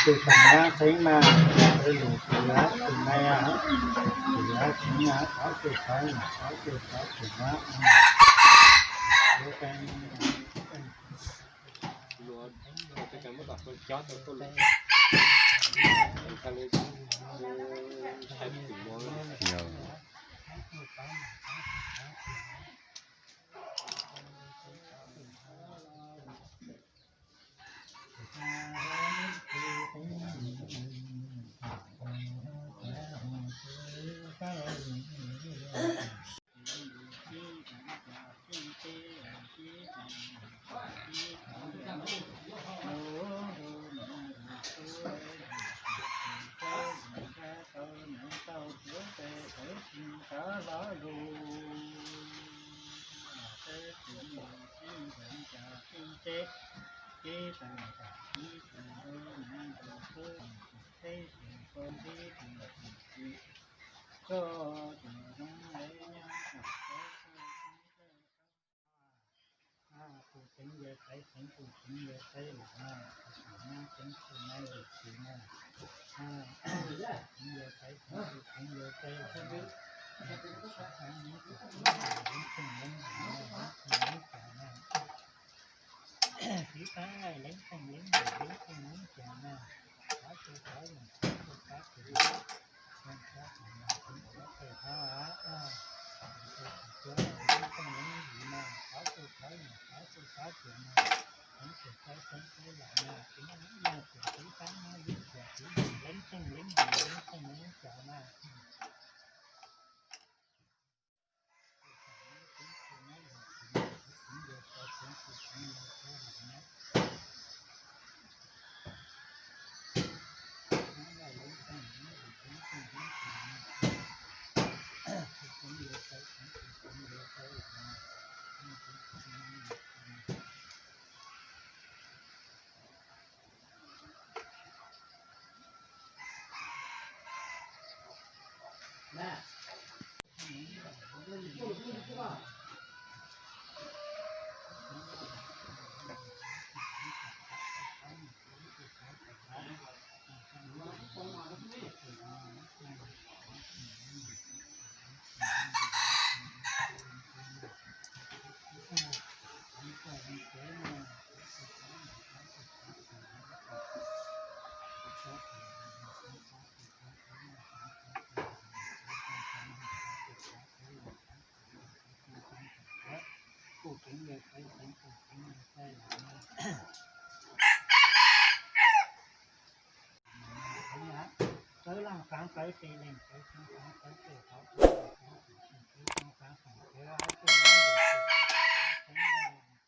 Tus xeem nyab xeeb mas, lus tus lab tus nai, tus lab xeeb mas, thov tus xeeb mas, thov tus xeeb tus lab. Tus xeeb yawg xaiv xeeb, tus xeeb yawg xaiv lus na, tus xeeb nyab xeeb tus nyab lus tsis na, tus xeeb yawg xaiv xeeb, tus xeeb yawg xaiv lus na, tus xeeb nyab tus xeeb leeb xeeb leeb lus na, leeb xeeb leeb cas na. Txiv tab leeb xeeb leeb lus, leeb xeeb leeb cas na. Thov tus xeeb mas, thov tus xeeb tus, leeb xeeb leeb cas na. Thov tus xeeb mas, thov tus xeeb tus, leeb xeeb leeb lus na, thov tus xeeb mas, thov tus xeeb tus na. Leeb xeeb xeeb xeeb xeeb lus na, txiv tab leeb xeeb leeb lus, leeb xeeb leeb cas na. Kuv tseev yawg xaiv xeeb, kuv tseev yawg xaiv lus na. Sawv leej xaav sawv tes leej sawv xeeb xaav sawv tes xauv xeeb xeeb xeeb xeeb xeeb xeeb xeeb xeeb